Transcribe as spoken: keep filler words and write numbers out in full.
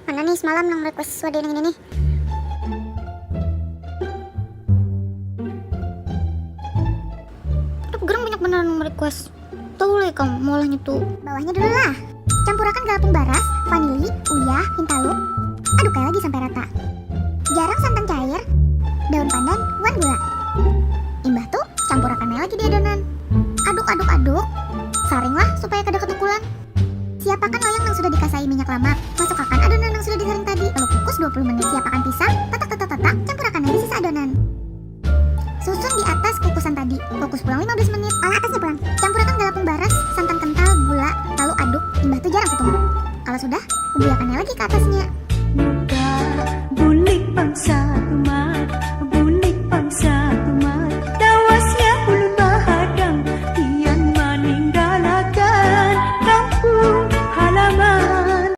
Mana nih semalam nang request wadah nang ini nih? Tapi gerang banyak beneran nang request. Tahu lah ikam mau olahnya tuh. Bawahnya dulu lah. Campurakan galapung baras, vanili, uyah, hintalu. Aduk kayak lagi sampai rata. Jarang santan cair, daun pandan, wan gula. Imbah tuh campurakan aja lagi di adonan. Aduk aduk aduk. Saring lah supaya kada ketukulan. Siapakan loyang yang sudah dikasai minyak lamak. Masukkan adonan yang sudah disaring tadi. Lalu kukus dua puluh menit. Siapakan pisang, tatak tatak tatak, campurakan aja sisa adonan. Susun di atas kukusan tadi. Kukus pulang lima belas menit. Olah atasnya pulang. Campurakan galapung baras, santan kental, gula, lalu aduk. Imbah tuh jarang setumat. Kalau sudah, kubuyakannya lagi ke atasnya. Bulik bangsa